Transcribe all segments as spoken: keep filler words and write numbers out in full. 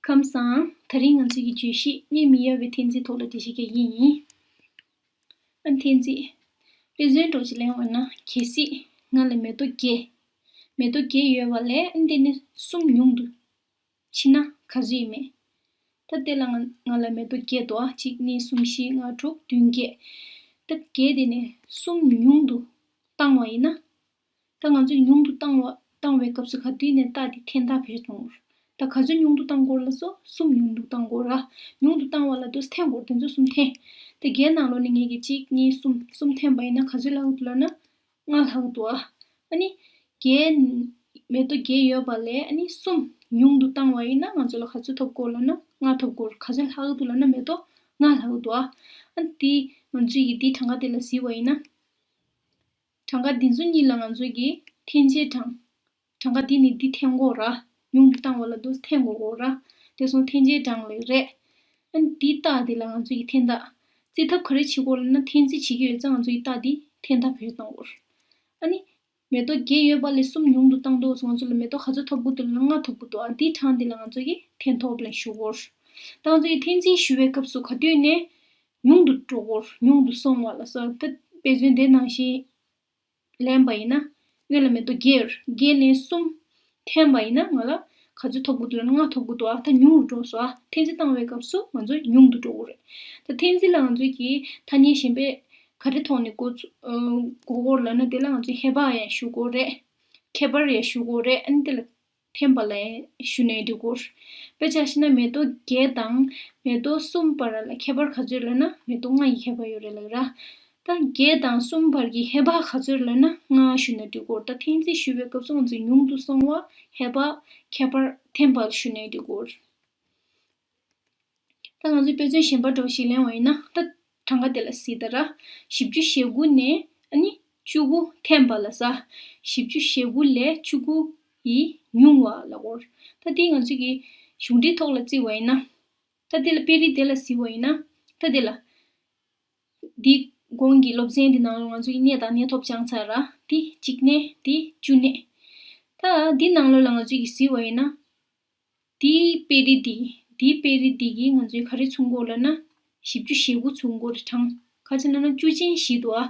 ཁམས་བཟང་། དེ་རིང་ང་ཚོའི་གི་བརྗོད་གཞི་རྙེད་མི་ཡག་པའི་འཐེན་རྩིས་ཐོག་ལ་འགྲེལ་བཤད་རྒྱག་གི་ཡིན། ཨ་འཐེན་རྩིས། དཔེ་མཚོན་འདྲ་ཅིག་ལེན་པ་ན། གལ་སྲིད་ང་ལ་མེ་ཏོག་བརྒྱད། མེ་ཏོག་བརྒྱད་ཡོད་པ་ལས་ཨ་འདི་ནས་གསུམ་ཉུང་དུ་ཕྱིན་ན་ག་ཚོད་ཡིན་མེད། ད་ལྟ་ལ་ང་ང་ལ་མེ་ཏོག་བརྒྱད་འདུག་ཨ། གཅིག་གཉིས་གསུམ་བཞི་ལྔ་དྲུག་བདུན་བརྒྱད། ད་བརྒྱད་དེ་ནས་གསུམ་ཉུང་དུ་བཏང་བ་ཡིན་ན། ད་ང་ཚོས་ཉུང་དུ་བཏང་བ་བཏང་བའི་སྐབས་སུ་ག་དུས་ནས་རྟགས་དེ་འཐེན་ཐག་བེད་གཏོང་དགོས། ད་ག་ཚོད་ཉུང་དུ་བཏང་དགོས་ལབ་སོ། གསུམ་ཉུང་དུ་བཏང་དགོས་ར། ཉུང་དུ་བཏང་བ་ལ་དུས་འཐེན་དགོས། དེ་ཚོ་གསུམ་འཐེན། དེ་བརྒྱད་ནང་ལོགས་ནས་ངེད་ཀྱིས་གཅིག་གཉིས་གསུམ་གསུམ་འཐེན་པ་ཡིན་ན་ག་ཚོད་ལྷག་འདུག་ལབ་ན། ལྔ་ལྷག་འདུག་ཨ། ཨ་ནི་བརྒྱད། མེ་ཏོག་བརྒྱད་ཡོད་པ་ལས་ཨ་ནི་གསུམ་ཉུང་དུ་བཏང་བ་ཡིན་ན་ང་ཚོ་ལ་ག་ཚོད་ཐོབ་དགོས་ལབ་ན་ལྔ་ཐོབ་དགོས། ག་ཚོད་ལྷག་འདུག་ལབ་ན་མེ་ཏོག་ལྔ་ལྷག་འདུག་ཨ། ཨ་ནི་དེ་ང་ཚོས་ཀྱིས་དེ་གྲངས་ཀ་དེ་ལ་གཟིགས་པ་ཡིན་ན། གྲངས་ཀ་འདི་ཚོ་གཉིས་ལ་ང་ཚོས་ཀྱིས་འཐེན་བྱེད་གྲངས། གྲངས་ཀ་འདི་ནས་འདི་འཐེན་དགོས་ར། ཉུང་དུ་བཏང་བ་ལ་དུས་འཐེན་དགོས་དགོས་ར། དེ་སོང་འཐེན་བྱེད་གྲངས་ལས་རེད། ཨ་ནི་འདིའི་རྟགས་འདི་ལ་ང་ཚོས་ཀྱིས་འཐེན་ཐག་རྩི་ཐབས་ག་རེ་བྱེད་དགོས་ལབ་ན། འཐེན་རྩིས་བྱེད་ཀྱི་ཡོད་ཙང་ང་ཚོས་ཀྱིས་རྟགས་འདི་འཐེན་ཐག་བེད་གཏོང་དགོས། ཨ་ནི་མེ་ཏོག་བརྒྱད་ཡོད་པ་ལས་གསུམ་ཉུང་དུ་བཏང་དུས་སོ་ང་ཚོ་ལ་མེ་ཏོག་ག་ཚོད་ཐོབ་དགོས་འདུག་ལབ་ན་ལྔ་ཐོབ་དགོས་འདུག་ཨ། འདིའི་གྲངས་འདི་ལ་ང་ཚོས་ཀྱིས་འཐེན་ཐོབ་ལབ་ཞུ་དགོས། ད་ང་ཚོས་ཀྱིས་འཐེན་རྩིས་ཞུ་བའི་སྐབས་སུ་ག་དུས་ནས་ཉུང་དུ་འགྲོ་དགོས། ཉུང་དུ་སོང་བ་ལ་སོགས། ད་དཔེ་མཚོན་དེ་ནང་བཞིན་ལེན་པ་ཡིན་ན། སྔོན་ལ་མེ་ཏོག་བརྒྱད། བརྒྱད་ནས་གསུམ་འཐེན་པ་ཡིན་ན་ང་ལ་ག་ཚོད་ཐོབ་དགོས་འདུག་ལབ་ན་ལྔ་ཐོབ་དགོས་འདུག་ཨ། ད་ཉུང་རུ་འགྲོ་སོང་ཨ། འཐེན་རྩིས་བཏང་བའི་སྐབས་སུ་ང་ཚོ་ཉུང་དུ་འགྲོ་དགོས་རེད། ད་འཐེན་རྩིས་ལ་ང་ཚོས་ཀྱིས་ཐ་སྙད་གཞན་པ་ག་རེ་ཐོག་ནས་འགོ་ཚུགས་ཨ་འགོ་དགོས་ལབ་ན། དེ་ལ་ང་ཚོས་ཧེ་བག་ཡང་ཞུ་དགོས་རེད། ཁྱད་པར་ཡང་ཞུ་དགོས་རེད། ཨ་ནི་དེ་ལ་འཐེན་པ་ལ་ཞུ་ནས་འགྲིག་གོ། དཔེ་ཆ་བཞག་ན་མེ་ཏོག་བརྒྱད་དང་མེ་ཏོག་གསུམ་བར་ལ་ཁྱད་པར་ག་ཚོད་ལབ་ན་མེ་ཏོག་ལྔ་ཡི་ཁྱད་པར་ཡོད་རེད་ལབ་ར། ད་བརྒྱད་དང་གསུམ་བར་གྱི་ཧེ་བག་ག་ཚོད་ལབ་ན་ལྔ་ཞུ་ན་འགྲིག་གོ། ད་འཐེན་རྩིས་ཞུ་བའི་སྐབས་སུ་ང་ཚོས་ཉུང་དུ་སོང་བ་ཧེ་བག་ཁྱད་པར་འཐེན་པ་ཞུ་ནས་འགྲིག་གོ། ད་ང་ཚོས་དཔེ་མཚོན་གཞན་པ་འདྲ་བོ་ཞིག་ལེན་པ་ཡིན་ན། ད་གྲངས་ཀ་དེ་ལ་གཟིགས་དང་ར། བཞི་བཅུ་ཞེ་དགུ་ནས་ཨ་ནི་བཅུ་དགུ་འཐེན་པ་ལ་ཟ། བཞི་བཅུ་ཞེ་དགུ་ལས་བཅུ་དགུ་ཡིས་ཉུང་བ་ལབ་དགོས། ད་དེ་ང་ཚོས་ཀྱིས་གཞུང་འགྲེལ་ཐོག་ལ་བརྩིས་པ་ཡིན་ན། ད་དེ་ལ་དཔེ་རིས་དེ་ལ་གཟིགས་པ་ཡིན་ན། ད་དེ་ལ་འདི་གོང་གི་སློབ་ཚན་འདི་ནང་ལ་ང་ཚོས་ཀྱིས་གནས་དང་གནས་ཐོབ་སྦྱངས་ཚར་ར། འདི་གཅིག་གནས། འདི་བཅུ་གནས། ད་འདི་ནང་ལོགས་ལ་ང་ཚོས་ཀྱིས་གཟིགས་པ་ཡིན་ན། དེའི་དཔེ་རིས་འདི། དེའི་དཔེ་རིས་འདི་གིས་ང་ཚོས་ག་རེ་མཚོན་གོ་ལབ་ན། བཞི་བཅུ་ཞེ་དགུ་མཚོན་གོ་རེད་གྲངས། ག་ཅི་ལབ་ན་བཅུ་ཅན་བཞི་འདུག་ཨ།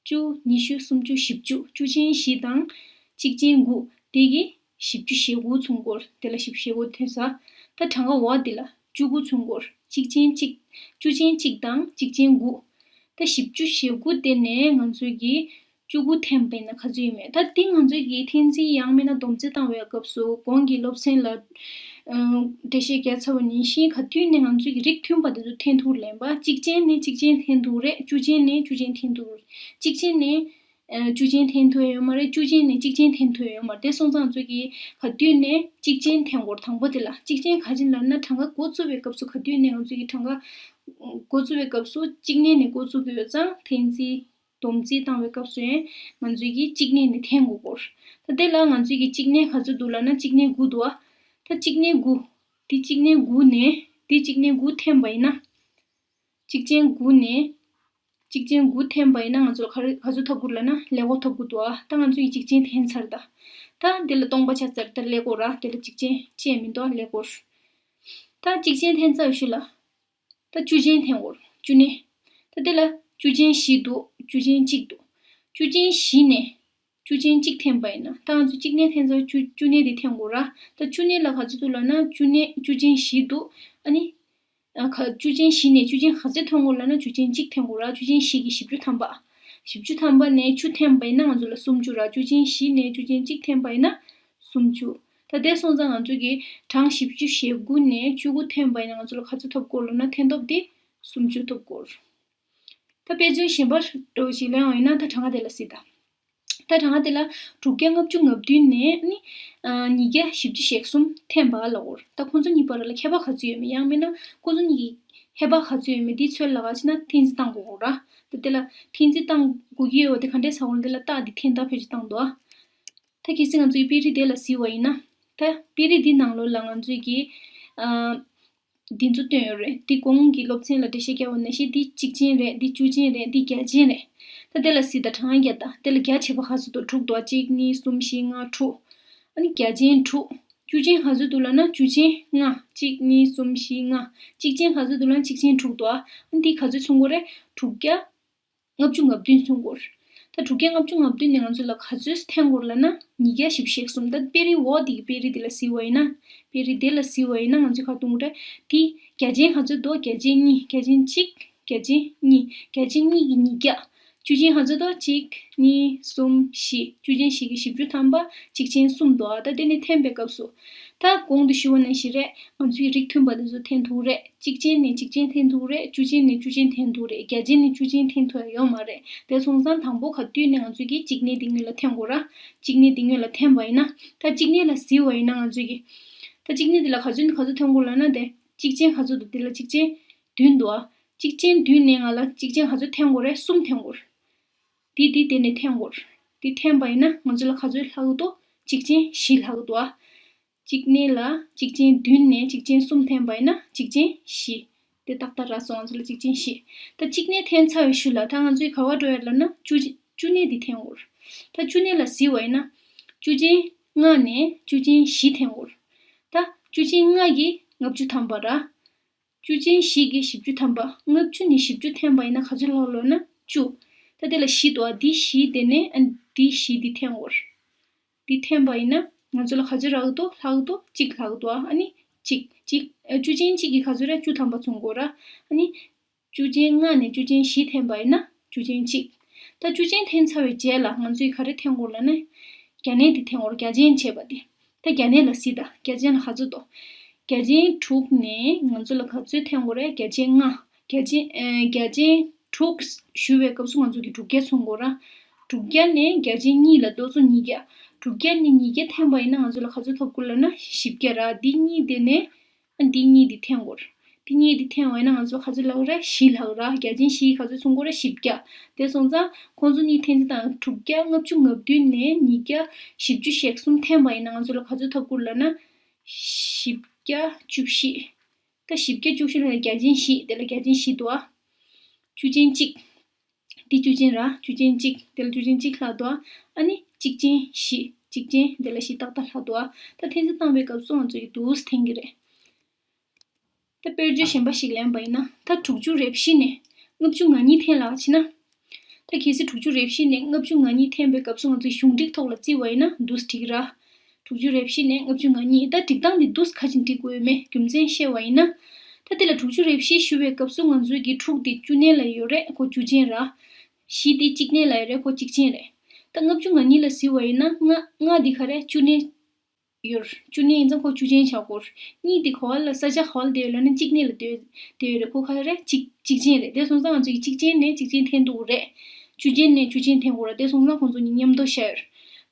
བཅུ། ཉི་ཤུ། སུམ་ཅུ། བཞི་བཅུ། བཅུ་ཅན་བཞི་དང་། གཅིག་ཅན་དགུ། དེ་གིས་བཞི་བཅུ་ཞེ་དགུ་མཚོན་གོ། དེ་ལ་བཞི་བཅུ་ཞེ་དགུ་འཐེན་ས། ད་གྲངས་ཀ་འོག་དེ་ལ་བཅུ་དགུ་མཚོན་གོ། གཅིག་ཅན་གཅིག། བཅུ་ཅན་གཅིག་དང་གཅིག་ཅན་དགུ། ད་བཞི་བཅུ་ཞེ་དགུ་དེ་ནས་ང་ཚོས་ཀྱིས་བཅུ་དགུ་འཐེན་པ་ཡིན་ན་ག་ཚོད་ཡིན་མེད། ད་དེ་ང་ཚོས་ཀྱིས་འཐེན་རྩིས་ཡང་མིན་ན་སྡོམ་རྩིས་བཏང་བའི་སྐབས་སུ་གོང་གི་སློབ་ཚན་ལ་ཨ་འགྲེལ་བཤད་བརྒྱབ་ཚར་བ་ནང་བཞིན་ག་དུས་ནས་ང་ཚོས་ཀྱིས་རིགས་མཐུན་པ་དེ་ཚོ་འཐེན་ཐུབ་ལེན་པ། གཅིག་ཅན་ནས་གཅིག་ཅན་འཐེན་ཐུབ་རེད། བཅུ་ཅན་ནས་བཅུ་ཅན་འཐེན་ཐུབ་རེད། གཅིག་ཅན་ནས་ཨ་བཅུ་ཅན་འཐེན་ཐུབ་ཡོད་མ་རེད། བཅུ་ཅན་ནས་གཅིག་ཅན་འཐེན་ཐུབ་ཡོད་མ་རེད། དེ་སོང་ཙང་ང་ཚོས་ཀྱིས་ག་དུས་ནས་གཅིག་ཅན་འཐེན་དགོས། དང་པོ་དེ་ལ་གཅིག་ཅན་ག་ཅི་ལབ་ན་གྲངས་ཀ་འགོ་བཙུགས་པའི་སྐབས་སུ་ག་དུས་ནས་ང་ཚོས་ཀྱིས་གྲངས་ཀ་འགོ་བཙུགས་པའི་སྐབས་སུ་གཅིག་གནས་ནས་འགོ་བཙུགས་ཀྱི་ཡོད་ཙང་འཐེན་རྩིས་སྡོམ་རྩིས་བཏང་བའི་སྐབས་སུ་ཡང་ང་ཚོས་ཀྱིས་གཅིག་གནས་ནས་འཐེན་དགོས་སྐོར། ད་དེ་ལ་ང་ཚོས་ཀྱིས་གཅིག་གནས་ག་ཚོད་འདུག་ལབ་ན་གཅིག་གནས་དགུ་འདུག་ཨ། ད་གཅིག་གནས་དགུ། འདི་གཅིག་གནས་དགུ་ནས་འདི་གཅིག་གནས་དགུ་འཐེན་པ་ཡིན་ན། གཅིག་ཅན་དགུ་ནས་གཅིག་ཅན་དགུ་འཐེན་པ་ཡིན་ན་ང་ཚོ་ལ་ག་རེ་ག་ཚོད་ཐོབ་དགོས་ལབ་ན་ཀླད་ཀོར་ཐོབ་དགོས་འདུག་ཨ། ད་ང་ཚོས་ཀྱིས་གཅིག་ཅན་འཐེན་ཚར། ད་ད་འདི་ལ་སྟོང་པ་ཆ་ཚར། ད་ཀླད་ཀོར་ར། དེ་ལ་གཅིག་ཅན་ཅན་མི་འདུག་ཨ། ཀླད་ཀོར། ད་གཅིག་ཅན་འཐེན་ཚར་ཤུལ་ལ། ད་བཅུ་ཅན་འཐེན་དགོས། བཅུ་གནས། ད་དེ་ལ་བཅུ་ཅན་བཞི་འདུག་བཅུ་ཅན་གཅིག་འདུག་བཅུ་ཅན་བཞི་ནས་བཅུ་ཅན་གཅིག་འཐེན་པ་ཡིན་ན། ད་ང་ཚོ་གཅིག་གནས་འཐེན་ཚར། བཅུ་བཅུ་གནས་དེ་འཐེན་དགོས་ར། ད་བཅུ་གནས་ལ་ག་ཚོད་འདུག་ལབ་ན་བཅུ་གནས་བཅུ་ཅན་བཞི་འདུག་ཨ་ནི། ཨ་ཁ་བཅུ་ཅན་བཞི་ནས་བཅུ་ཅན་ག་ཚོད་འཐེན་དགོས་ལབ་ན་བཅུ་ཅན་གཅིག་འཐེན་དགོས་ར། བཅུ་ཅན་བཞི་གིས་བཞི་བཅུ་ཐམ་པ། བཞི་བཅུ་ཐམ་པ་ནས་བཅུ་འཐེན་པ་ཡིན་ན་ང་ཚོ་ལ་སུམ་ཅུ་ར། བཅུ་ཅན་བཞི་ནས་བཅུ་ཅན་གཅིག་འཐེན་པ་ཡིན་ན་སུམ་ཅུ། ད་དེ་སོང་ཙང་ང་ཚོ་གིས་གྲངས་བཞི་བཅུ་ཞེ་དགུ་ནས་བཅུ་དགུ་འཐེན་པ་ཡིན་ན་ང་ཚོ་ལ་ག་ཚོད་ཐོབ་དགོས་ལབ་ན་འཐེན་ཐོབ་དེ་སུམ་ཅུ་ཐོབ་དགོས། ད་དཔེ་མཚོན་གཞན་པ་འདྲ་བོ་ཞིག་ལེན་པ་ཡིན་ན་ད་གྲངས་ཀ་དེ་ལ་གཟིགས་དང་། ད་གྲངས་ཀ་དེ་ལ་དྲུག་བརྒྱ་ལྔ་བཅུ་ང་བདུན་ནས་ནི་ཨ་ཉིས་བརྒྱ་བཞི་བཅུ་ཞེ་གསུམ་འཐེན་པ་ལབ་དགོས། ད་ཁོང་ཚོ་གཉིས་བར་ལ་ཁྱད་པར་ག་ཚོད་ཡོད་མེད། ཡང་མིན་ན་ཁོང་ཚོ་གཉིས་ཀྱི་ཧེ་བག་ག་ཚོད་ཡོད་མེད་དེ་འཚོལ་ལབ་ཀྱི་ན་འཐེན་རྩིས་བཏང་དགོས་ར། ད་དེ་ལ་འཐེན་རྩིས་བཏང་དགོས་ཀྱི་ཡོད་པ་དེ་ག་འདྲས་ཟེར་དགོས་ན། དེ་ལ་རྟགས་འདི་འཐེན་ཐག་བེད་སྤྱོད་བཏང་འདུག་ཨ། ད་གལ་སྲིད་ང་ཚོས་དཔེ་རིས་དེ་ལ་གཟིགས་པ་ཡིན་ན། ད་དཔེ་རིས་འདི་ནང་ལོགས་ལ་ང་ཚོས་ཀྱིས་ཨ་འདི་ཚོ་བཏོན་ཡོད་རེད། འདི་གོང་གི་སློབ་ཚན་ལ་འགྲེལ་བཤད་བརྒྱབ་པ་ནང་བཞིན་འདི་གཅིག་ཅན་རེད། འདི་བཅུ་ཅན་རེད། འདི་བརྒྱ་ཅན་རེད། ད་དེ་ལ་གཟིགས་དང་། གྲངས་བརྒྱ་དང་དེ་ལ་བརྒྱ་བྱས་པ་ག་ཚོད་འདུག་དྲུག་འདུག་ཨ། གཅིག་གཉིས་གསུམ་བཞི་ལྔ་དྲུག་ཨ་ནི་བརྒྱ་ཅན་དྲུག་བཅུ་ཅན་ག་ཚོད་འདུག་ལབ་ན་བཅུ་ཅན་ལྔ། གཅིག་གཉིས་གསུམ་བཞི་ལྔ། གཅིག་ཅན་ག་ཚོད་འདུག་ལབ་ན་གཅིག་ཅན་དྲུག་འདུག་ཨ། ཨ་འདི་ག་ཚོད་མཚུངས་དགོས་རེད། དྲུག་བརྒྱ་ལྔ་བཅུ་ང་བདུན་མཚུངས་དགོས་རེད། ད་དྲུག་བརྒྱ་ལྔ་བཅུ་ང་བདུན་ནས་ང་ཚོ་ལ་ག་ཚོད་འཐེན་དགོས་རེད་ལབ་ན་ཉིས་བརྒྱ་བཞི་བཅུ་ཞེ་གསུམ། ད་དཔེ་རིས་འོག་འདི་གི་དཔེ་རིས་འདི་ལ་གཟིགས་པ་ཡིན་ན། དཔེ་རིས་འདི་ལ་གཟིགས་པ་ཡིན་ན་ང་ཚོས་ག་རེ་གཏོང་དགོས་རེད། འདི་བརྒྱ་ཅན་ག་ཚོད་འདུག་བརྒྱ་ཅན་གཉིས། བརྒྱ་ཅན་གཅིག་བརྒྱ་ཅན་གཉིས། བརྒྱ་ཅན་གཉིས་ཀྱི་ཉིས་བརྒྱ། བཅུ་ཅན་ག་ཚོད་འདུག་གཅིག་གཉིས། གསུམ། བཞི། བཅུ་ཅན་བཞི་གི་བཞི་བཅུ་ཐམ་པ། གཅིག་ཅན་གསུམ་འདུག་ཨ། ད་དེ་ནས་འཐེན་པའི་སྐབས་སུ། ད་གོང་དུ་ཞུས་པ་ནང་བཞིན་རེད། ང་ཚོས་རིགས་མཐུན་པ་དེ་ཚོ་འཐེན་ཐུབ་རེད། གཅིག་ཅན་ནས་གཅིག་ཅན་འཐེན་ཐུབ་རེད། བཅུ་ཅན་ནས་བཅུ་ཅན་འཐེན་ཐུབ་རེད། བརྒྱ་ཅན་ནས་བཅུ་ཅན་འཐེན་ཐུབ་ཡ་ཡོད་མ་རེད། དེ་སོང་ཙང་དང་པོ་ག་དུས་ནས་ང་ཚོས་ཀྱིས་གཅིག་གནས་དེ་སྔོན་ལ་འཐེན་དགོས་ར། གཅིག་གནས་དེ་སྔོན་ལ་འཐེན་པ་ཡིན་ན། ད་གཅིག་གནས་ལ་གཟིགས་པ་ཡིན་ན་ང་ཚོས་ཀྱིས། ད་གཅིག་གནས་དེ་ལ་ག་ཚོད་ནས་ག་ཚོད་འཐེན་དགོས་ལབ་ན། དེ་གཅིག་ཅན་ག་ཚོད་འདུག་དེ་ལ་གཅིག་ཅན་བདུན་འདུག་ཨ། གཅིག་ཅན་བདུན་ནས་ང་ལ་གཅིག་ཅན་ག་ཚོད་འཐེན་དགོས་རེད། གསུམ་འཐེན་དགོས་རེད། དེ་དེ་དེ་ནས་འཐེན་དགོས་རེད། དེ་འཐེན་པ་ཡིན་ན་ང་ཚོ་ལ་ག་ཚོད་ལྷག་འདུག་གཅིག་ཅན་བཞི་ལྷག་འདུག་ཨ། གཅིག་གནས་ལ་གཅིག་ཅན་བདུན་ནས་གཅིག་ཅན་གསུམ་འཐེན་པ་ཡིན་ན་གཅིག་ཅན་བཞི། དེ་ཏག་ཏག་རག་སོང་། ང་ཚོ་ལ་གཅིག་ཅན་བཞི། ད་གཅིག་གནས་འཐེན་ཚར་བའི་ཤུལ་ལ་ད་ང་ཚོས་ག་པར་འགྲོ་ཡ་ལབ་ན་བཅུ་བཅུ་གནས་དེ་འཐེན་དགོས་རེད། ད་བཅུ་གནས་ལ་གཟིགས་པ་ཡིན་ན་བཅུ་ཅན་ལྔ་ནས་བཅུ་ཅན་བཞི་འཐེན་དགོས་རེད། ད་བཅུ་ཅན་ལྔ་གི་ལྔ་བཅུ་ཐམ་པ་ར། བཅུ་ཅན་བཞི་གི་བཞི་བཅུ་ཐམ་པ། ལྔ་བཅུ་ནས་བཞི་བཅུ་འཐེན་པ་ཡིན་ན་ག་ཚོད་ལྷག་ལབ་ན་བཅུ། ད་དེ་ལ་བཞི་འདུག་ཨ། འདི་བཞི་དེ་ནས་ཨ་འདི་བཞི་འདི་འཐེན་དགོས་རེད། འདི་འཐེན་པ་ཡིན་ན་ང་ཚོ་ལ་ག་ཚོད་རག་གི་འདུག་ལྷག་གི་འདུག་གཅིག་ལྷག་གི་འདུག་ཨ། ཨ་ནི་གཅིག་གཅིག་ཨ། བཅུ་ཅན་གཅིག་གི་ག་ཚོད་རེད། བཅུ་ཐམ་པ་མཚུངས་དགོས་ར། ཨ་ནི་བཅུ་ཅན་ལྔ་ནས་བཅུ་ཅན་བཞི་འཐེན་པ་ཡིན་ན་བཅུ་ཅན་གཅིག་ད་བཅུ་ཅན་འཐེན་ཚར་བའི་རྗེས་ལ་ང་ཚོས་ག་རེ་འཐེན་དགོས་ལབ་ན། བརྒྱ་གནས་དེ་འཐེན་དགོས་རེད། བརྒྱ་ཅན་བྱས་པ་དེ། ད་བརྒྱ་གནས་ལ་གཟིགས་དང་། བརྒྱ་ཅན་ལ་ག་ཚོད་འདུག་བརྒྱ་ཅན་དྲུག་ནས་ང་ཚོ་ལ་ག་ཚོད་འཐེན་དགོས་རེད། བརྒྱ་ཅན་ལྔ། བརྒྱ་ཅན་ཨེ། བརྒྱ་ཅན་དྲུག་ཞུ་བའི་སྐབས་སུ་ང་ཚོ་གི་དྲུག་བརྒྱ་མཚོན་དགོས་ར། དྲུག་བརྒྱ་ནས་བརྒྱ་ཅན་གཉིས་ལ་ལྡོག་ཚོ་ཉིས་བརྒྱ། དྲུག་བརྒྱ་ནས་ཉིས་བརྒྱ་འཐེན་པ་ཡིན་ན་ང་ཚོ་ལ་ག་ཚོད་ཐོབ་དགོས་ལབ་ན་བཞི་བརྒྱ་ར། འདི་གཉིས་དེ་ནས་ཨ་འདི་གཉིས་དེ་འཐེན་དགོས་ར། འདི་གཉིས་དེ་འཐེན་པ་ཡིན་ན་ང་ཚོ་ག་ཚོད་ལྷག་ར། བཞི་ལྷག་ར། བརྒྱ་ཅན་བཞི་ག་ཚོད་མཚོན་དགོས་ར། བཞི་བརྒྱ། དེ་སོང་ཙང་ཁོང་ཚོ་གཉིས་འཐེན་ཚེ་དང་དྲུག་བརྒྱ་ལྔ་བཅུ་ང་བདུན་ནས་ཉིས་བརྒྱ་བཞི་བཅུ་ཞེ་གསུམ་འཐེན་པ་ཡིན་ན་ང་ཚོ་ལ་ག་ཚོད་ཐོབ་དགོས་ལབ་ན། བཞི་བརྒྱ་བཅུ་བཞི། ད་བཞི་བརྒྱ་བཅུ་བཞི་ལ་བརྒྱ་ཅན་བཞི། དེ་ལ་བརྒྱ་ཅན་བཞི་འདུག་ཨ། བཅུ་ཅན་གཅིག་འདི་བཅུ་ཅན་ར། བཅུ་ཅན་གཅིག་དེ་ལ་བཅུ་ཅན་གཅིག་ལྷག་འདུག་ཨ། ཨ་ནི་གཅིག་ཅན་བཞི། གཅིག་ཅན་དེ་ལ་བཞི་ཏག་ཏག་ལྷག་འདུག་ཨ། ད་འཐེན་ཚེ་བཏང་བའི་སྐབས་སུ་ང་ཚོ་ཡི་འདུག་སེ་འཐེན་གྱི་རེད། ད་དཔེར་བརྗོད་གཞན་པ་ཞིག་ལེན་པ་ཡིན་ན། ད་དྲུག་ཅུ་རེ་བཞི་ནས་ལྔ་བཅུ་ང་གཉིས་འཐེན་ལབ་བྱས་ན། ད་གལ་སྲིད་དྲུག་ཅུ་རེ་བཞི་ནས་ལྔ་བཅུ་ང་གཉིས་འཐེན་པའི་སྐབས་སུ་ང་ཚོས་གཞུང་འགྲིག་ཐོག་ལ་བརྩིས་པ་ཡིན་ན་འདུག་སེ་འགྲིག་གི་ར། དྲུག་ཅུ་རེ་བཞི་ནས་ལྔ་བཅུ་ང་གཉིས། ད་སྒྲིག་སྟངས་འདི་འདུག་སེ་ག་ཅིག་འགྲིག་དགོས་ཡོད་མེད་རྒྱུ་མཚན་བཤད་པ་ཡིན་ན། ད་དེ་ལ་དྲུག་ཅུ་རེ་བཞི་ཞུ་བའི་སྐབས་སུ་ང་ཚོའི་གི་དྲུག་དེ་བཅུ་གནས་ལ་ཡོད་རེད། ཁོ་བཅུ་ཅན་ར། བཞི་དེ་གཅིག་གནས་ལ་ཡོད་རེད། ཁོ་གཅིག་ཅན་རེད། ད་ལྔ་བཅུ་ང་གཉིས་ལ་གཟིགས་པ་ཡིན་ན་ལྔ་ལྔ་འདི་ག་རེ་བཅུ་གནས་ཡོད། བཅུ་གནས་ཡིན་ཙང་ཁོ་བཅུ་ཅན་ཆགས་ཀྱི་ཡོད་རེད། གཉིས་དེ་ག་པ་ལ་ས་ཆ་ག་པ་ལ་བསྡད་ཡོད་ལབ་ན་གཅིག་གནས་ལ་བསྡད་བསྡད་ཡོད་རེད། ཁོ་ག་རེ་གཅིག་གཅིག་ཅན་རེད། དེ་སོང་ཙང་ང་ཚོ་ཡི་གཅིག་ཅན་ནས་གཅིག་ཅན་འཐེན་ཐུབ་ཀྱི་རེད། བཅུ་ཅན་ནས་བཅུ་ཅན་འཐེན་དགོས་རེད། དེ་སོང་ཙང་ཁོང་ཚོ་གཉིས་མཉམ་དུ་བཞག་ཡོད་རེད།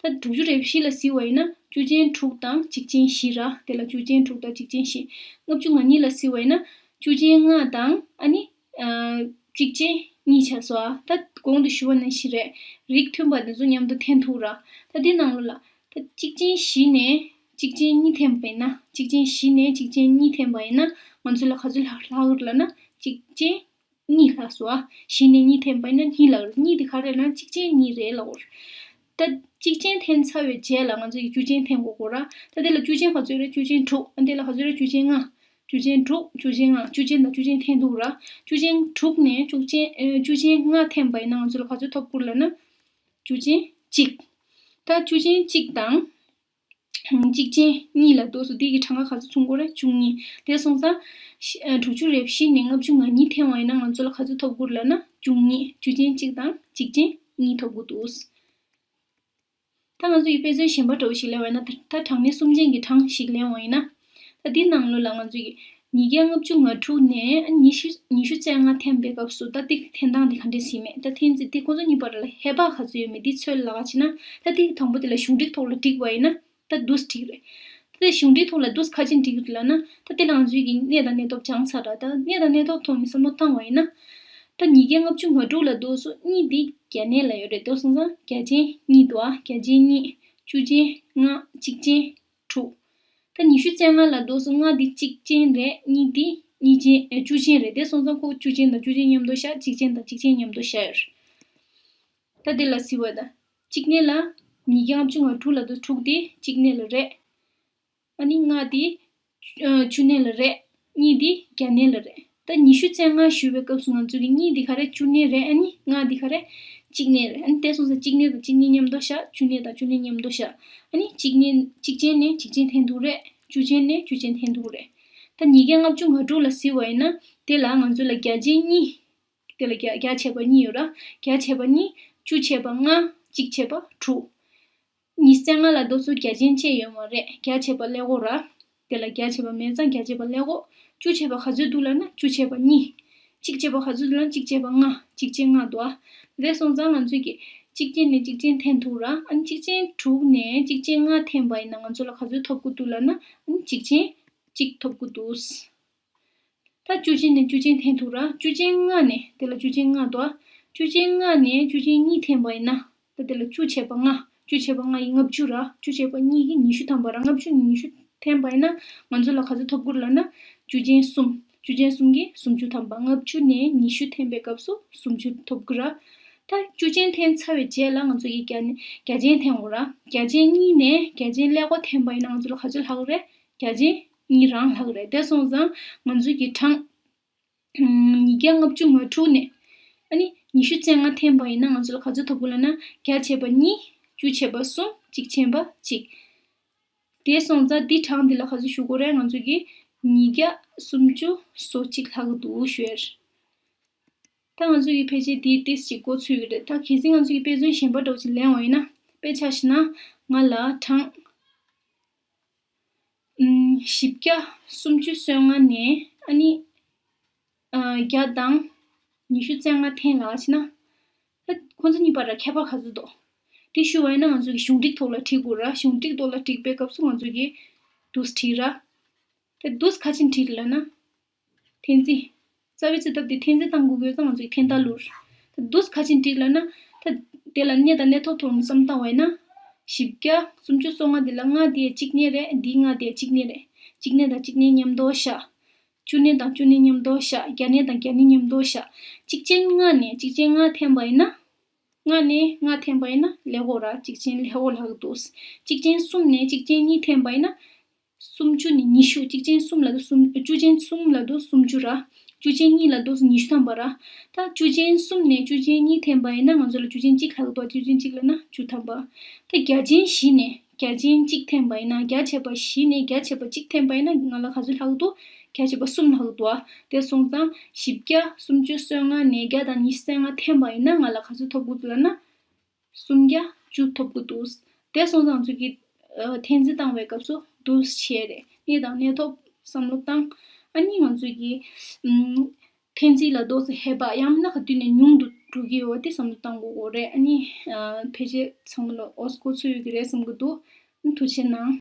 ད་དྲུག་ཅུ་རེ་བཞི་ལ་གཟིགས་པ་ཡིན་ན་བཅུ་ཅན་དྲུག་དང་གཅིག་ཅན་བཞི་ར། དེ་ལ་བཅུ་ཅན་དྲུག་དང་གཅིག་ཅན་བཞི། ལྔ་བཅུ་ང་གཉིས་ལ་གཟིགས་པ་ཡིན་ན་བཅུ་ཅན་ལྔ་དང་ཨ་ནི་ཨ་གཅིག་ཅན་གཉིས་ཆགས་སོང་ཨ། ད་གོང་དུ་ཞུས་པ་ནང་བཞིན་རེད། རིགས་མཐུན་པ་དེ་ཚོ་མཉམ་དུ་འཐེན་ཐུབ་ར། ད་འདི་ནང་ལོགས་ལ། ད་གཅིག་ཅན་བཞི་ནས་གཅིག་ཅན་གཉིས་འཐེན་པ་ཡིན་ན། གཅིག་ཅན་བཞི་ནས་གཅིག་ཅན་གཉིས་འཐེན་པ་ཡིན་ན་ང་ཚོ་ལ་ག་ཚོད་ལྷག་ལྷག་ལབ་ན་གཅིག་ཅན་གཉིས་ལྷག་སོང་ཨ། བཞི་ནས་གཉིས་འཐེན་པ་ཡིན་ན་གཉིས་ལྷག་རེད། གཉིས་དེ་ག་རེ་ལབ་ན་གཅིག་ཅན་གཉིས་རེད་ལབ་དགོས་རེད། ད་གཅིག་ཅན་འཐེན་ཚར་བའི་རྗེས་ལ་ང་ཚོ་ཡི་བཅུ་ཅན་འཐེན་དགོས་གོ་ར། ད་དེ་ལ་བཅུ་ཅན་ག་ཚོད་རེད། བཅུ་ཅན་དྲུག་ཨ་དེ་ལ་ག་ཚོད་རེད། བཅུ་ཅན་ལྔ། བཅུ་ཅན་དྲུག་བཅུ་ཅན་ལྔ། བཅུ་ཅན་དང་བཅུ་ཅན་འཐེན་ཐུབ་ར། བཅུ་ཅན་དྲུག་ནས་བཅུ་ཅན་ཨེ་བཅུ་ཅན་ལྔ་འཐེན་པ་ཡིན་ན་ང་ཚོ་ལ་ག་ཚོད་ཐོབ་ཀྱི་རེད་ལབ་ན། བཅུ་ཅན་གཅིག་ད་བཅུ་ཅན་གཅིག་དང་། གཅིག་ཅན་གཉིས་ལ་ལྡོག་སོ་དེ་གི་གྲངས་ཀ་ག་ཚོད་མཚུངས་ཀྱི་རེད། བཅུ་གཉིས། དེ་སོང་ཙང་། ཨ་དྲུག་ཅུ་རེ་བཞི་ནས་ལྔ་བཅུ་ང་གཉིས་འཐེན་པ་ཡིན་ན་ང་ཚོ་ལ་ག་ཚོད་ཐོབ་ཀྱི་རེད་ལབ་ན་བཅུ་གཉིས། བཅུ་ཅན་གཅིག་དང་གཅིག་ཅན་གཉིས་ཐོབ་ཀྱི་འདུག་ད་ང་ཚོ་ཡི་དཔེ་མཚོན་གཞན་པ་འདྲ་བོ་ཞིག་ལེན་པ་ཡིན་ན། ད་ད་གྲངས་གནས་གསུམ་ཅན་གྱི་གྲངས་ཤིག་ལེན་པ་ཡིན་ན། ད་འདི་ནང་ལོགས་ལ་ང་ཚོ་ཡི་ཉིས་བརྒྱ་ལྔ་བཅུ་ང་དྲུག་ནས་ཉི་ཤུ་ཉི་ཤུ་རྩ་ལྔ་འཐེན་པའི་སྐབས་སུ་ད་འདི་འཐེན་སྟངས་འདི་ག་འདྲས་ཟིན་མེད། ད་འཐེན་རྩིས་འདི་ཁོང་ཚོ་གཉིས་བར་ལ་ཧེ་བག་ག་ཚོད་ཡོད་མེད་འདི་ཚོད་ལ་ལྟ་བྱས་ན། ད་འདི་དང་པོ་དེ་ལ་གཞུང་འགྲིག་ཐོག་ལ་འགྲིག་པ་ཡིན་ན། ད་འདུག་སེ་འགྲིག་རེད། ད་གཞུང་འགྲིག་ཐོག་ལ་འདུག་སེ་ག་ཅིག་འགྲིག་ཡོད་ལབ་ན། ད་དེ་ལ་ང་ཚོས་ཀྱི་གནས་དང་གནས་ཐོབ་སྦྱངས་ཚར་ར། ད་གནས་དང་གནས་ཐོབ་ཐོག་ནས་བསམ་བློ་བཏང་བ་ཡིན་ན། ད་ཉིས་བརྒྱ་ལྔ་བཅུ་ང་དྲུག་ལ་ལྡོག་སོ་གཉིས་འདི་བརྒྱ་གནས་ལ་ཡོད་རེད། དེ་སོང་ཙང་བརྒྱ་ཅན་གཉིས་འདུག་ཨ། བརྒྱ་ཅན་གཉིས། བཅུ་ཅན་ལྔ། གཅིག་ཅན་དྲུག་ད་ཉི་ཤུ་རྩ་ལྔ་ལ་ལྡོག་སོ་ལྔ་འདི་གཅིག་ཅན་རེད། གཉིས་འདི་གཉིས་ཅན་ཨེ་བཅུ་ཅན་རེད། དེ་སོང་ཙང་ཁོ་བཅུ་ཅན་དང་བཅུ་ཅན་མཉམ་དུ་བཞག་གཅིག་ཅན་དང་གཅིག་ཅན་མཉམ་དུ་བཞག་ཡོད་རེད། ད་དེ་ལ་གཟིགས་པ་དང་། གཅིག་གནས་ལ། ཉིས་བརྒྱ་ལྔ་བཅུ་ང་དྲུག་ལ་ལྡོག་དྲུག་དེ་གཅིག་གནས་ལ་རེད། ཨ་ནི་ལྔ་དེ་བཅུ་གནས་ལ་རེད། གཉིས་དེ་བརྒྱ་གནས་ལ་རེད། ད་ཉི་ཤུ་རྩ་ལྔ་ཞུ་བའི་སྐབས་སུ་ང་ཚོ་གི་གཉིས་དེ་ག་རེ་བཅུ་གནས་རེད། ཨ་ནི་ལྔ་དེ་ག་རེ་གཅིག་གནས་རེད། ཨ་ནི་དེ་སོང་ཙང་གཅིག་གནས་དང་གཅིག་གནས་མཉམ་དུ་བཞག་བཅུ་གནས་དང་བཅུ་གནས་མཉམ་དུ་བཞག་ཨ་ནི་གཅིག་གནས་གཅིག་ཅན་ནས་གཅིག་ཅན་འཐེན་ཐུབ་རེད། བཅུ་ཅན་ནས་བཅུ་ཅན་འཐེན་ཐུབ་རེད། ད་ཉིས་བརྒྱ་ལྔ་བཅུ་ང་དྲུག་ལ་གཟིགས་པ་ཡིན་ན་དེ་ལ་ང་ཚོ་ལ་བརྒྱ་ཅན་གཉིས། དེ་ལ་བརྒྱ་བརྒྱ་ཆད་པ་གཉིས་ཡོད་ར། བརྒྱ་ཆད་པ་གཉིས། བཅུ་ཆད་པ་ལྔ། གཅིག་ཆད་པ་དྲུག་ཉི་ཤུ་རྩ་ལྔ་ལ་དོ་སོ་བརྒྱ་ཅན་བཅས་ཡོད་མ་རེད། བརྒྱ་ཆད་པ་ཀླད་ཀོར་ར། དེ་ལ་བརྒྱ་ཆད་པ་མེད་ཙང་བརྒྱ་ཆད་པ་ཀླད་ཀོར། བཅུ་ཆད་པ་ག་ཚོད་འདུག་ལབ་ན་བཅུ་ཆད་པ་གཉིས། གཅིག་ཆད་པ་ག་ཚོད་འདུག་ལབ་ན་གཅིག་ཆད་པ་ལྔ། གཅིག་ཆད་ལྔ་འདུག་ཨ། དེ་སོང་ཙང་ང་ཚོས་ཀྱི་གཅིག་ཅན་ནས་གཅིག་ཅན་འཐེན་ཐུབ་ར། ཨ་ནི་གཅིག་ཅན་དྲུག་ནས་གཅིག་ཅན་ལྔ་འཐེན་པ་ཡིན་ན་ང་ཚོ་ལ་ག་ཚོད་ཐོབ་ཀྱི་འདུག་ལབ་ན་ཨ་ནི་གཅིག་ཅན་གཅིག་ཐོབ་ཀྱི་འདུག་ད་བཅུ་ཅན་ནས་བཅུ་ཅན་འཐེན་ཐུབ་ར། བཅུ་ཅན་ལྔ་ནས་དེ་ལ་བཅུ་ཅན་ལྔ་འདུག་ཨ། བཅུ་ཅན་ལྔ་ནས་བཅུ་ཅན་གཉིས་འཐེན་པ་ཡིན་ན། ད་དེ་ལ་བཅུ་ཆད་པ་ལྔ། བཅུ་ཆད་པ་ལྔ་ཡིས་ལྔ་བཅུ་ར། བཅུ་ཆད་པ་གཉིས་ཀྱིས་ཉི་ཤུ་ཐམ་པ་ར། ལྔ་བཅུ་ཉི་ཤུ་འཐེན་པ་ཡིན་ན་ང་ཚོ་ལ་ག་ཚོད་ཐོབ་ཀྱི་རེད་ལབ་ན། བཅུ་ཅན་གསུམ། བཅུ་ཅན་གསུམ་གྱིས་སུམ་ཅུ་ཐམ་པ། ལྔ་བཅུ་ནས་ཉི་ཤུ་འཐེན་པའི་སྐབས་སུ་སུམ་ཅུ་ཐོབ་ཀྱི་ར། ད་བཅུ་ཅན་འཐེན་ཚར་བའི་རྗེས་ལ་ང་ཚོ་གིས་བརྒྱ་ནི་བརྒྱ་ཅན་འཐེན་དགོས་ར། བརྒྱ་ཅན་གཉིས་ནས་བརྒྱ་ཅན་ཀླད་ཀོར་འཐེན་པ་ཡིན་ན་ང་ཚོ་ལ་ག་ཚོད་ལྷག་རེད། བརྒྱ་ཅན་གཉིས་རང་ལྷག་རེད། དེ་སོང་ཙང་ང་ཚོ་གི་གྲངས་ཉིས་བརྒྱ་ལྔ་བཅུ་ང་དྲུག་ནས་ཨ་ནི་ཉི་ཤུ་རྩ་ལྔ་འཐེན་པ་ཡིན་ན་ང་ཚོ་ལ་ག་ཚོད་ཐོབ་ཀྱི་ལབ་ན། བརྒྱ་ཆད་པ་གཉིས། བཅུ་ཆད་པ་གསུམ། གཅིག་ཆད་པ་གཅིག་དེ་སོང་ཙང་འདི་གྲངས་འདི་ལ་ག་ཚོད་ཞུ་དགོས་རེད། ང་ཚོ་གིས་ཉིས་བརྒྱ་སུམ་ཅུ་སོ་གཅིག་ལྷག་གི་འདུག་ཞུ་ཡ་རེད། ད་ང་ཚོ་གི་ཕལ་ཆེར་འདི་ཏིས་ཅིག་གོ་ཚོད་ཀྱི་རེད། ད་གལ་སྲིད་ང་ཚོ་གི་དཔེ་མཚོན་གཞན་པ་འདྲ་བོ་ཅིག་ལེན་བ་ཡིན་ན། དཔེ་ཆ་བཞག་ན་ང་ལ་གྲངས་ཨམ་བཞི་བརྒྱ་སུམ་ཅུ་སོ་ལྔ་ནས་ཨ་ནི་ཨ་བརྒྱ་དང་ཉི་ཤུ་རྩ་ལྔ་འཐེན་ལབ་ཕྱིན་ན། ད་ཁོང་ཚོ་གཉིས་བར་ལ་ཁྱད་པར་ག་ཚོད་འདུག་དེ་ཞུ་བ་ཡིན་ན་ང་ཚོ་གི་གཞུང་ཀྲིག་ཐོག་ལ་བྲིས་དགོས་ར། གཞུང་ཀྲིག་ཐོག་ལ་བྲིས་པའི་སྐབས་སུ་ང་ཚོ་གིས་འདུག་སེ་བྲིས་ར། དེ་འདུག་སེ་ག་ཅིག་བྲིས་ལབ་ན། འཐེན་རྩིས། རྩ་བའི་རྩིས་ཐབས་དེ་འཐེན་རྩིས་བཏང་དགོས་ཀྱི་ཡོད་ཙང་ང་ཚོས་འཐེན་ཐ་ལུར། ད་འདུག་སེ་ག་ཅིག་བྲིས་ལབ་ན། ད་དེ་ལ་གནས་དང་གནས་ཐོབ་ཐོག་ནས་བསམ་བཏང་བ་ཡིན་ན། བཞི་བརྒྱ་སུམ་ཅུ་སོ་ལྔ་འདི་ལ་ལྔ་དེ་གཅིག་གནས་རེད། འདིའི་ལྔ་དེ་གཅིག་གནས་རེད། གཅིག་གནས་དང་གཅིག་གནས་མཉམ་དུ་བཞག་བཅུ་གནས་དང་བཅུ་གནས་མཉམ་དུ་བཞག་བརྒྱ་གནས་དང་བརྒྱ་གནས་མཉམ་དུ་བཞག་གཅིག་ཅན་ལྔ་ནས་གཅིག་ཅན་ལྔ་འཐེན་པ་ཡིན་ན། ལྔ་ནས་ལྔ་འཐེན་པ་ཡིན་ན་ཀླད་ཀོར་ར། གཅིག་ཅན་ཀླད་ཀོར་ལྷག་གི་འདུག་གཅིག་ཅན་གསུམ་ནས་གཅིག་ཅན་གཉིས་འཐེན་པ་ཡིན་ན། སུམ་ཅུ་ནས་ཉི་ཤུ། གཅིག་ཅན་གསུམ་ལ་དུ་སུམ། བཅུ་ཅན་གསུམ་ལ་དུ་སུམ་ཅུ་ར། བཅུ་ཅན་གཉིས་ལ་དུ་ཉི་ཤུ་ཐམ་པ་ར། ད་བཅུ་ཅན་གསུམ་ནས་བཅུ་ཅན་གཉིས་འཐེན་པ་ཡིན་ན་ང་ཚོ་ལ་བཅུ་ཅན་གཅིག་ལྷག་འདུག་བཅུ་ཅན་གཅིག་ལབ་ན་བཅུ་ཐམ་པ། ད་བརྒྱ་ཅན་བཞི་ནས་བརྒྱ་ཅན་གཅིག་འཐེན་པ་ཡིན་ན། བརྒྱ་ཆད་པ་བཞི་ནས་བརྒྱ་ཆད་པ་གཅིག་འཐེན་པ་ཡིན་ན་ང་ལ་ག་ཚོད་ལྷག་འདུག་བརྒྱ་ཆད་པ་གསུམ་ལྷག་འདུག་ཨ། དེ་སོང་ཙང་བཞི་བརྒྱ་སུམ་ཅུ་སོ་ལྔ་ནས་བརྒྱ་དང་ཉི་ཤུ་རྩ་ལྔ་འཐེན་པ་ཡིན་ན་ང་ལ་ག་ཚོད་ཐོབ་དགོས་འདུག་ལབ་ན། སུམ་བརྒྱ་བཅུ་ཐོབ་ཀྱི་འདུག་དེ་སོང་ཙང་ང་ཚོ་གིས་ཨ་འཐེན་རྩིས་བཏང་བའི་སྐབས་སུ་འདུག་སེ་བྱས་རེད། གནས་དང་གནས་ཐོབ་བསམ་བློ་བཏང་། ཨ་ནི་ང་ཚོ་གིས་ཨམ་འཐེན་རྩིས་ལ་འདུག་སེ་ཧེ་བག་ཡང་མིན་ན་ག་དུས་ནས་ཉུང་དུ་འགྲོ་གི་ཡོད་པ་དེ་བསམ་བློ་བཏང་དགོས་ཀྱི་རེད། ཨ་ནི་ཨ་ཕལ་ཆེར་ཚང་མ་ལ་འོ་གོ་ཚོད་ཡོད་ཀྱི་རེད་བསམ་གྱི་འདུག་ཨ་ཐུགས་རྗེ་གནང་།